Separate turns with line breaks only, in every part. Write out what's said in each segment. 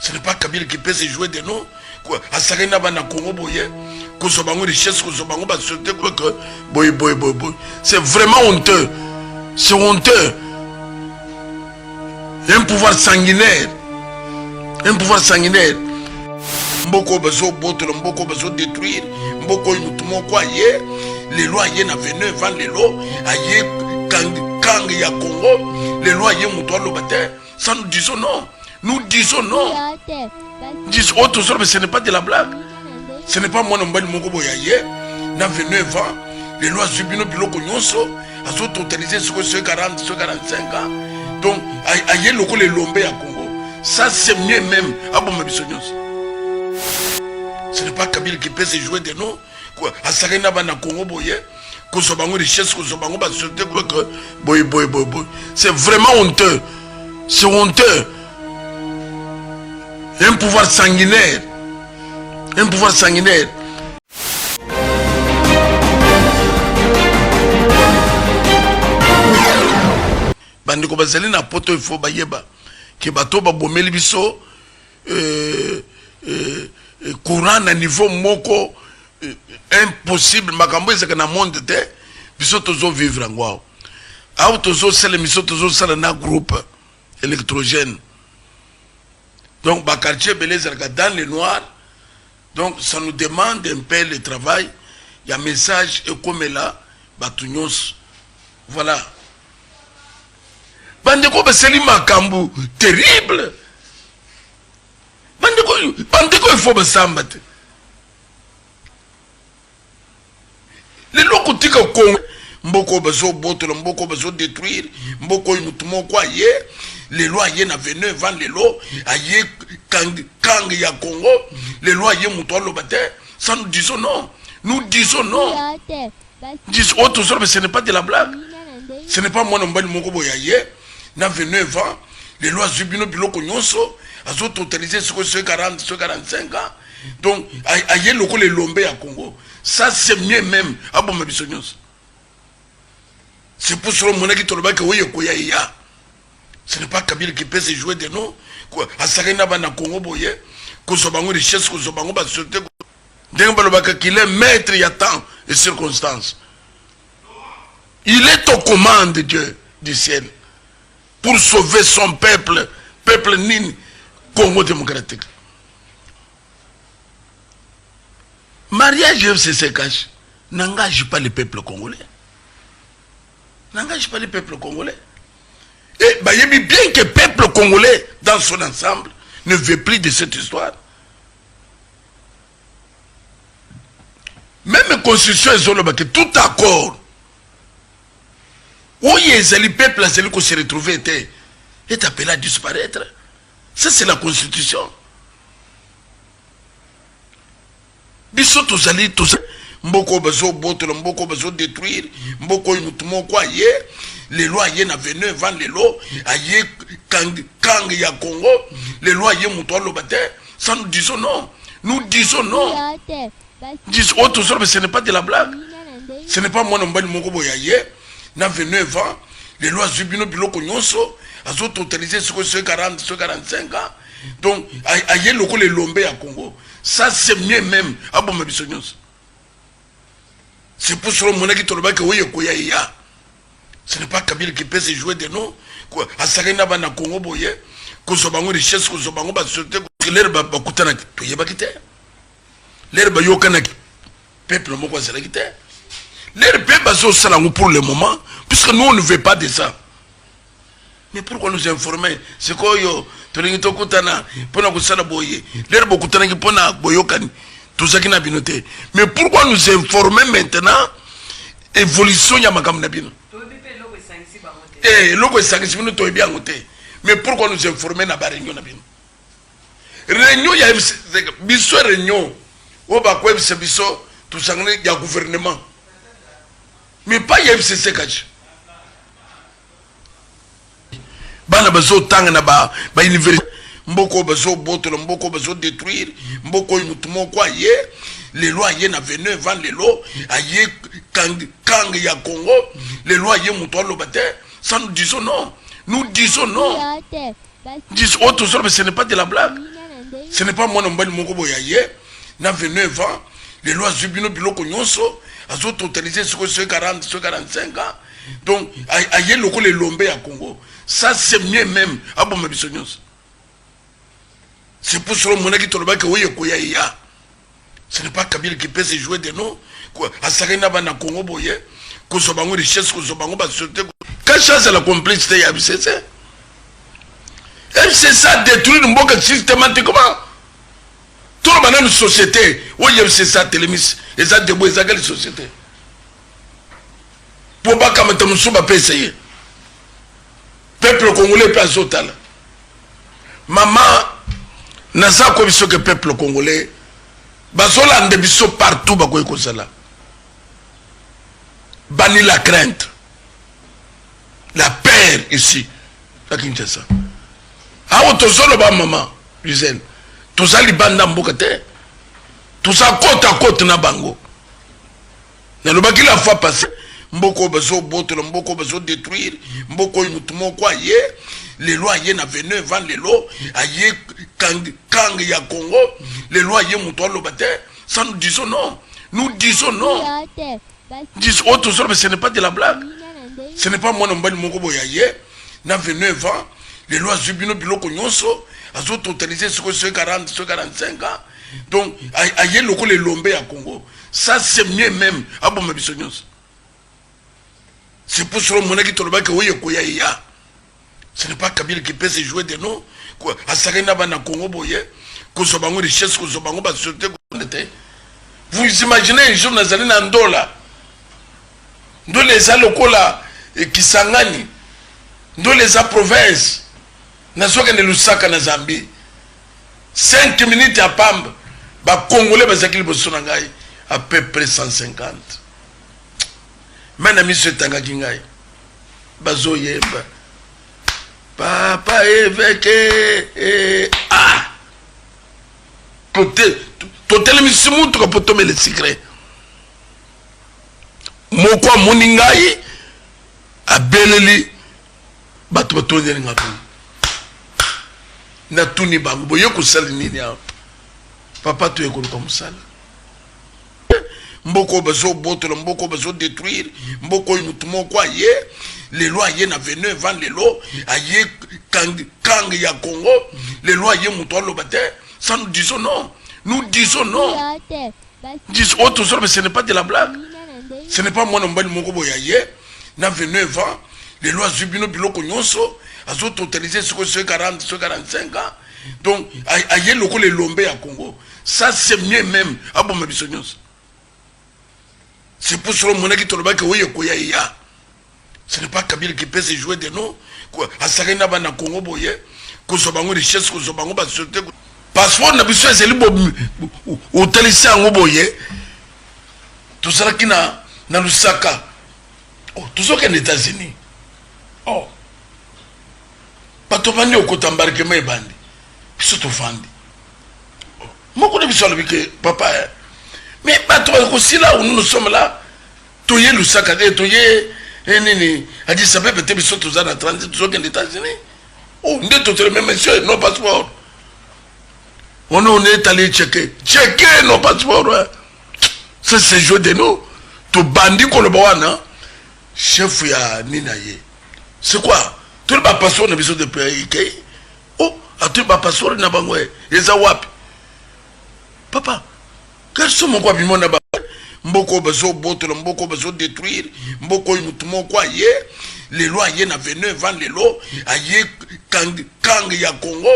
Ce n'est pas Kabila qui peut se jouer de nous. Asakani na bana Congo boye, kozwa bango richesse, kozwa bango ba société quoi que boye boye boye boye. C'est vraiment honteux. C'est honteux. Un pouvoir sanguinaire. Un pouvoir sanguinaire. Mboka oyo bazobotola, mboka oyo bazodétruire, mboka oyo motu moko aye lelo, aye na 29 ans lelo, aye kang ya Congo lelo, aye moto aloba te. Ça, nous disons non. Nous disons non. Disons autre chose, mais ce n'est pas de la blague. Ce n'est pas mwana mobali moko boye aye na 29 ans lelo, azwi bino biloko nyonso, azototalize sikoyo soki 40, soki 45 ans. Donc aye lokola elombe ya Congo. Ça, c'est mieux même aboma biso nyonso. Ce n'est pas Kabila qui peut se jouer de nous. Asakani na bana Congo boye, kozwa bango richesse, kozwa bango basociété quoi que boye boye boye boye. C'est vraiment honteux. C'est honteux. Un pouvoir sanguinaire. Un pouvoir sanguinaire. Bandeko bazali na Poto, il faut bayeba ke bato babomeli biso courant na niveau moko impossible. Makambo ezalaka na monde te, biso tozovivre yango awa. Awa tozosala émission, tozosala na groupe électrogène. Donc baquartier ebele ezalaka dans le noir. Donc ça nous demande un peu le travail ya message ekomela bato nyonso. Voilà, bandeko basali makambo terrible. Bandeko, bandeko, il faut basamba te. Lelo kotika Kongo, mboka oyo bazobotola, mboka oyo bazodétruire, mboka oyo motu moko aye lelo, aye na 29 ans lelo, aye kang ya Congo lelo, aye moto aloba te. Ça, nous disons non. Nous disons non. Disons autre chose, mais ce n'est pas de la blague. Ce n'est pas mwana mobali moko boye aye na 29 ans lelo, azwi bino biloko nyonso, azototalize sikoyo soki 40, soki 45 ans. Donc aye lokola elombe ya Congo. Ça, c'est mieux même aboma biso nyonso. C'est pour cela omonaki tolobaki oyo ekoya eya. Ce n'est pas Kabila qui peut se jouer de nous. Asakani na bana Congo boye, kozwa bango richesse, kozwa bango basociété. Ndenge balobaka qu'il est maître ya temps et circonstances, il est aux commandes, Dieu du ciel, pour sauver son peuple. Peuple nini? Congo démocratique. Mariage FCC CACH n'engage pas le peuple congolais, n'engage pas le peuple congolais. Et bayebi bien que peuple congolais dans son ensemble ne veut plus de cette histoire. Même constitution ezolobaki tout accord oyo ezali peuple azali kose retrouver te est appelé à disparaître. Ça, c'est la constitution. Biso tozali, tozali mboka oyo bazobotola, mboka oyo bazodétruire, mboka oyo motu moko aye lelo, aye na 29 ans lelo, aye kang ya Congo lelo, aye moto aloba te. Ça, nous disons non. Nous disons non. Disons autre chose, mais ce n'est pas de la blague. Ce n'est pas mwana mobali moko boye aye na 29 ans lelo, azwi bino biloko nyonso, azototalize sikoyo soki 40, soki 45 ans. Donc aye lokola elombe ya Congo. Ça, c'est mieux même aboma biso nyonso. C'est pour cela omonaki tolobaki oyo ekoya eya. Ce n'est pas Kabila qui peut se jouer de nous. Asakani na bana Congo boye, kozwa bango richesse, kozwa bango basociété. L'heure bakutanaki, toyebaki te. L'heure bayokanaki, peuple moko azalaki te. L'heure mpe bazosala yango pour le moment, puisque nous, on ne veut pas de ça. Mais pourquoi nous informer sikoyo? Tolingi tokutana mpona kosala boye. L'heure bokutanaki mpona boyokani, tozalaki na bino te. Mais pourquoi nous informer maintenant évolution ya makambo na bino? Eloko esangisi bino, toyebi yango te. Mais pourquoi nous informer na baréunion na bino? Réunion ya biso, réunion oyo bakoyebisa biso tosangani ya gouvernement, mais pas ya FCC CACH. Bana bazotanga na bauniversité, mboka oyo bazobotola, mboka oyo bazodétruire, mboka oyo motu moko aye lelo, aye na 29 ans lelo, aye kang ya Congo lelo, aye moto aloba te. Ça, nous disons non. Nous disons non. Disons autre chose, mais ce n'est pas de la blague. Ce n'est pas mwana mobali moko boye aye na 29 ans, lelo azwi bino biloko nyonso, azototalize sikoyo soki 40, soki 45 ans. Donc aye lokola elombe ya Congo. Ça, c'est mieux même aboma biso nyonso. C'est pour cela omonaki tolobaki oyo ekoya eya. Ce n'est pas Kabila qui peut se jouer de nous. Asakani na bana Congo boye, kozwa bango richesse, kozwa bango basociété. Kashi azala complice te ya FCC. FCC a détruire mboka systématiquement. Toloba nanu, société oyo FCC atelemisi eza debout, eza quelle société? Mpo bakamata mosusu, bapesa ye. Peuple congolais mpe azotala. Mama, naza koyebi soki peuple congolais bazolanda biso partout, bakoki kozala bani la crainte, la peur ici na Kinshasa. Awa tozoloba, mama Gisele, toza libanda mboka te, toza côte à côte na bango. Nalobaki la fois passée, mboka oyo bazobotola, mboka oyo bazodétruire, mboka oyo motu moko aye lelo, aye na 29 ans, lelo aye kang ya Congo, lelo aye moto aloba te. Ça, nous disons non, nous disons non. Oyo tozoloba, ce n'est pas de la blague. Ce n'est pas mwana mobali moko boye aye na 29 ans, lelo azwi bino biloko nyonso, azototalize sikoyo soki 40, soki 45 ans. Donc aye lokola elombe ya Congo. Ça, c'est mieux même aboma biso nyonso. C'est pour cela omonaki tolobaki oyo ekoya eya. Ce n'est pas Kabila qui peut se jouer de nous. Asakani na bana Congo boye, kozwa bango richesse, kozwa bango basociété te. Vous imaginez, un jour nazali na Ndola. Ndola eza lokola Kisangani, Ndola eza province. Nazokende Lusaka na Zambie, 5 minutes ya pamba, Bacongolais bazalaki liboso na ngai, à peu près 150. Mais na miso etangaki ngai, bazoyemba "Papa évêque". Eh, ah, totelemisi mutuka mpo tomela sucre. Moko amoni ngai, abeleli bato, batondeli nga boye. Natuni bango: "Boye kosala nini awa?" "Papa, toye koluka mosala." Mboka oyo bazobotola, mboka oyo bazodétruire, mboka oyo motu moko aye lelo, aye na 29 ans, lelo aye kang ya Congo, lelo aye moto aloba te. Ça, nous disons non, nous disons non. Oyo tozoloba, ce n'est pas de la blague. Ce n'est pas mwana mobali moko boye aye na 29 ans, lelo azwi bino biloko nyonso, azototalize sikoyo soki 40, soki 45 ans. Donc aye lokola elombe ya Congo. Ça, c'est mieux même aboma biso nyonso. C'est pour cela omonaki tolobaki oyo ekoya eya. Ce n'est pas Kabila qui peut se jouer de nous. Asakani na bana Congo boye, kozwa bango richesse, kozwa bango basociété. Passeport na biso ezali, otalisi yango boye. Tozalaki na Lusaka. Oh, tozokende États-Unis. Oh, bato bandi okota, embarquement ebandi, biso tovandi. Oh, moko na biso alobi ke: "Papa, eh, mais bato bakosila, nous, nous sommes là, toye Lusaka te, toye nini, Addis Abeba te, biso toza na transit, tozokende États-Unis." Oh, nde totele: "Mais monsieur, nos passeport." On est allé checker, checker nos passeports, ouais. Ça, c'est jouer de nous. Tobandi koloba wana, chef ya nini aye: "C'est quoi?" Toli bapasseport na biso depuis ikei. Oh, atoli bapasseport na bango eza wapi? Papa, garçon moko abima na ba mboka oyo bazobotola, mboka oyo bazodétruire, mboka oyo motu moko aye lelo, aye na 29 ans, lelo aye kang ya Congo,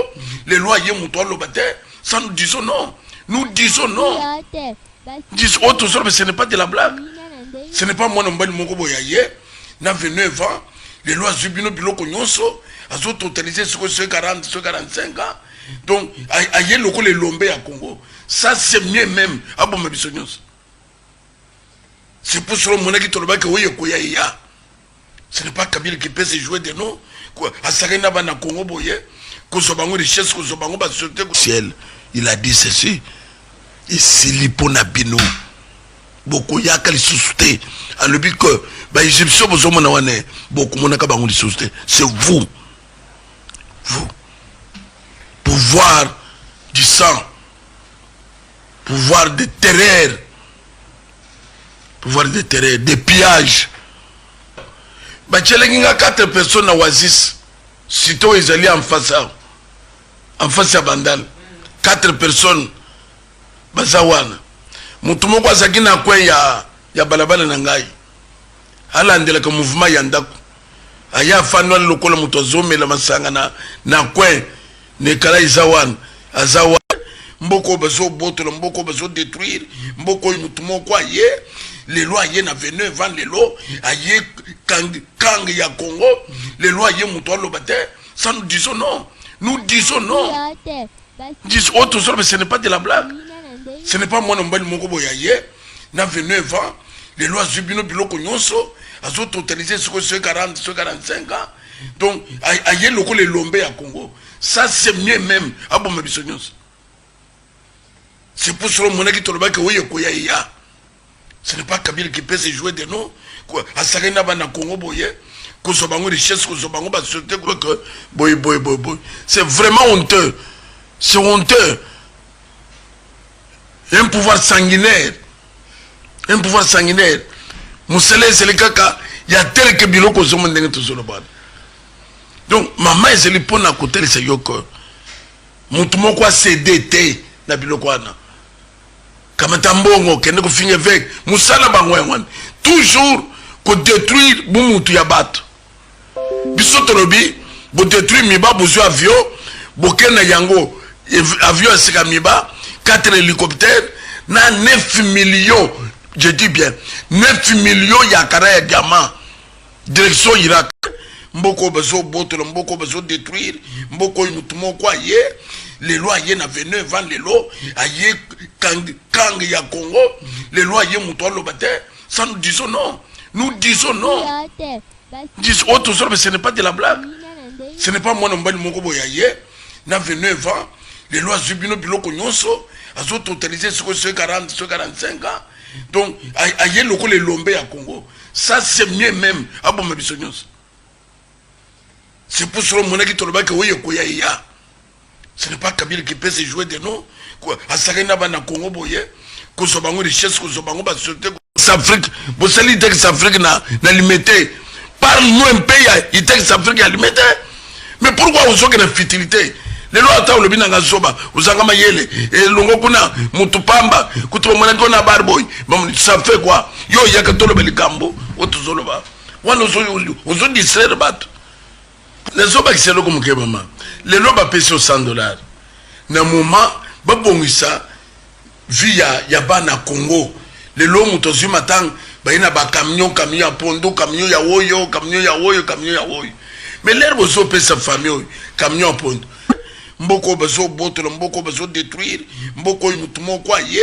lelo aye moto aloba te. Ça, nous disons non, nous disons non. Oyo tozoloba, ce n'est pas de la blague. Ce n'est pas mwana mobali moko boye aye na 29 ans, lelo azwi bino biloko nyonso, azototalize sikoyo soki 40, soki 45 ans. Donc aye lokola elombe ya Congo. Ça, c'est mieux même aboma biso nyonso. C'est pour cela omonaki tolobaki oyo ekoya eya. Ce n'est pas Kabila qui peut se jouer de nous. Asakani na bana Congo boye, kozwa bango richesse, kozwa bango basociété. Ciel, il a dit ceci: "Esili mpo na bino, bokoyaka lisusu te." Alobi ke Baégyptien bozomona wana, bokomonaka bango lisusu te. C'est vous, vous pouvoir. du sang, pouvoir de terreur, pouvoir de terreur, de pillage. Batielaki nga 4 personnes na Oasis, sito ezali en face awa, en face ya Bandal. 4 personnes baza wana. Motu moko azalaki na coin ya balabala na ngai, alandelaka mouvement ya ndako. Aya afandi wana lokola moto azomela masanga na coin na ekala eza wana, aza wana. Mboka oyo bazobotola, mboka oyo bazodétruire, mboka oyo motu moko aye lelo, aye na 29 ans lelo, aye kang ya Congo lelo, aye moto aloba te. Ça, nous disons non, nous disons non. Oyo tozoloba, ce n'est pas de la blague, ce n'est pas mwana mobali moko boye aye na 29 ans lelo, azwi bino biloko nyonso, azototalize sikoyo soki 40, soki 45 ans. Donc aye lokola elombe ya Congo. Ça, c'est mieux même aboma biso nyonso. C'est pour cela omonaki tolobaki oyo ekoya eya. Ce n'est pas Kabila qui peut se jouer de nous. Asakani na bana Congo boye, kozwa bango richesse, kozwa bango basociété boye boye boye boye. C'est vraiment honteux, c'est honteux. Un pouvoir sanguinaire, un pouvoir sanguinaire. Mosala ezali kaka ya teleke biloko ozomona ndenge tozoloba. Donc mama, ezali mpona kotalisa yo ke motu moko acéder te na biloko wana. Kamata mbongo, kende kofinga évêque. Mosala bango yango wana, toujours kodétruire bumutu ya bato. Biso tolobi bodétruire Miba, bozwi avion, bokende yango, avion ya sika Miba, 4 hélicoptère na 9 millions, je dis bien 9 millions ya carats ya diamant, direction Irak. Mboka oyo bazobotola, mboka oyo bazodétruire, mboka oyo motu moko aye lelo, aye na 29 ans lelo, aye kang ya Congo lelo, aye moto aloba te. Ça, nous disons non, nous disons non. Oyo tozoloba, ce n'est pas de la blague, ce n'est pas mwana mobali moko boye aye na 29 ans lelo, azwi bino biloko nyonso, azototalize sikoyo soki 40, soki 45 ans. Donc aye lokola elombe ya Congo. Ça, c'est mieux même aboma biso nyonso. C'est pour cela omonaki tolobaki oyo ekoya eya. Ce n'est pas Kabila qui peut se jouer de nous. Asakani na bana Congo boye, kozwa bango richesse, kozwa bango basociété. Afrique bosali Itex Afrique na Limete. Parle-nous un peu ya Itex Afrique ya Limete. Mais pourquoi ozoke na futilité lelo? Ata olobi nanga zoba, ozanga mayele, elongo kuna motu pamba kutu bamonaki na bar boy, ça fait quoi? Yo oyaka toloba likambo oyo tozoloba wana, ozodistraire bato. Nazobakisa eloko moke, mama. Lelo bapesi yo 100 $, na moment babongisa vie ya bana Congo. Lelo moto azwi matanga, baye na bacamion, camion ya pondo, camion ya oyo, camion ya oyo, camion ya oyo. Mais l'heure bozopesa famille oyo camion ya pondo, mboka oyo bazobotola, mboka oyo bazodétruire, mboka oyo motu moko aye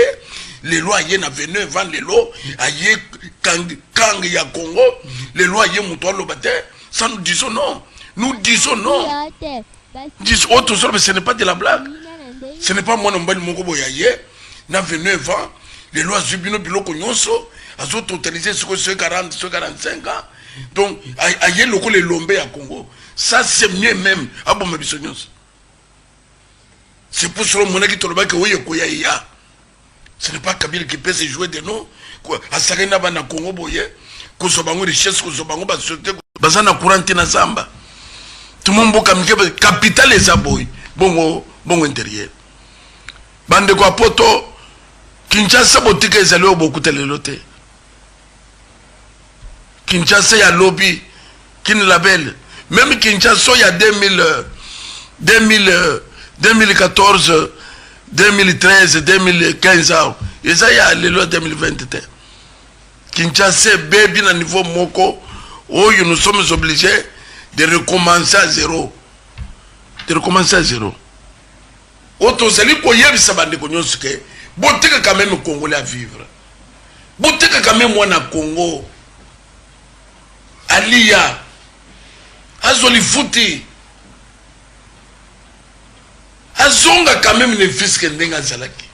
lelo, aye na 29 ans lelo, aye kang ya Congo lelo, aye moto aloba te. Ça, nous disons non, nous disons non. Oyo tozoloba, ce n'est pas de la blague, ce n'est pas mwana mobali moko boye aye na 29 ans lelo, azwi bino biloko nyonso, azototalize sikoyo soki 40, soki 45 ans. Donc aye lokola elombe ya Congo. Ça, c'est mieux même aboma biso nyonso. C'est pour cela omonaki tolobaki oyo ekoya eya. Ce n'est pas Kabila qui peut se jouer de nous. Asakani na bana Congo boye, kozwa bango richesse, kozwa bango basociété. Baza na courant te na zamba, tuma mboka mike, capitale eza boye, bongo bongo intérieur. Bandeko ya poto, Kinshasa botika ezali oyo bokuta lelo te. Kinshasa ya lobi, Kin label, même Kinshasa oyo ya 2000, 2000, 2014, 2013, 2015 awa, eza ya lelo ya 2020 te. Kinshasa ebebi na niveau moko oyo nous sommes obligés de recommencer à zéro, de recommencer à zéro. Oyo tozali koyebisa bandeko nyonso ke botika quand même Congolais à vivre, botika quand même mwana Congo alia, azwa lifuti, azonga quand même ne fût-ce que ndenge azalaki.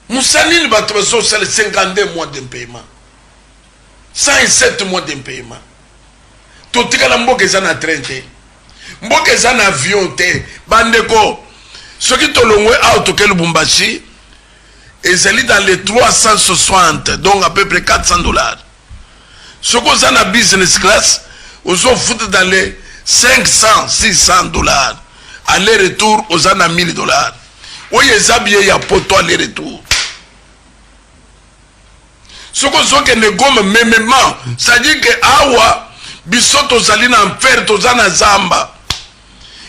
Mosala nini bato bazosala? 52 mois d'impayement, 107 mois d'impayement. Totikala mboka eza na train te, mboka eza na avion te. Bandeko, Soki tolongwe awa, toke Lubumbashi, ezali dans les 360, donc à peu près 400 $. Soki oza na business class, ozofuta dans les 500, 600 $. Aller retour, oza na 1000 $. Oyo eza billet ya poto aller retour. Soki ozokende Goma memement, c'est-à-dire que awa biso tozali na enfer, toza na zamba.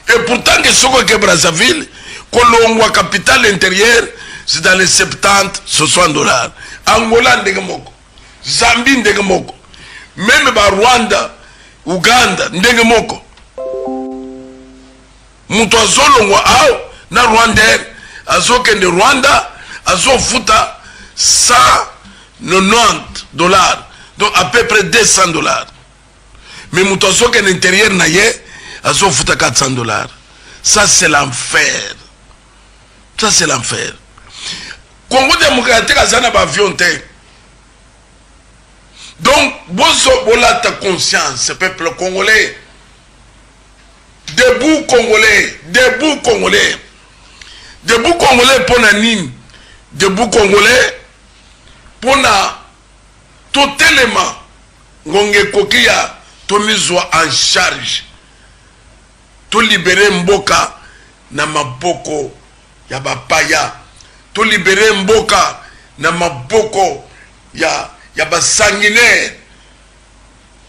Et pourtant que soki oke Brazzaville, kolongwa capitale intérieure, c'est dans les 70, 60 $. Angola ndenge moko, Zambie ndenge moko, même Barwanda, Uganda ndenge moko. Moto azolongwa awa na Rwandair, azokende Rwanda, azofuta 190 $, donc à peu près 200 $. Mais moto azokende intérieur na ye azofuta 400 $. Ça, c'est l'enfer, ça, c'est l'enfer. Congo démocratique aza na baavion te. Donc bozo bolata conscience, peuple congolais. Debout congolais, debout congolais, debout congolais! Mpo na nini debout congolais? Mpo na totelema, ngonga ekoki ya tomizwa en charge, tolibérer mboka na maboko ya bapaya, tolibérer mboka na maboko ya basanguinaire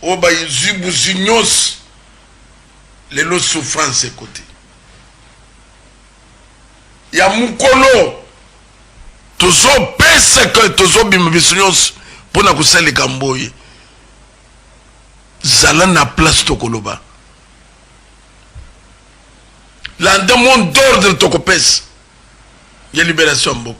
oyo bazwi buzwi nyonso. Lelo souffrance ekoti ya mokolo. Tozopesa ke tozobima biso nyonso mpona kosala likambo oyo. Zala na place, tokoloba. Landa mot d'ordre tokopesa ya libération ya mboka.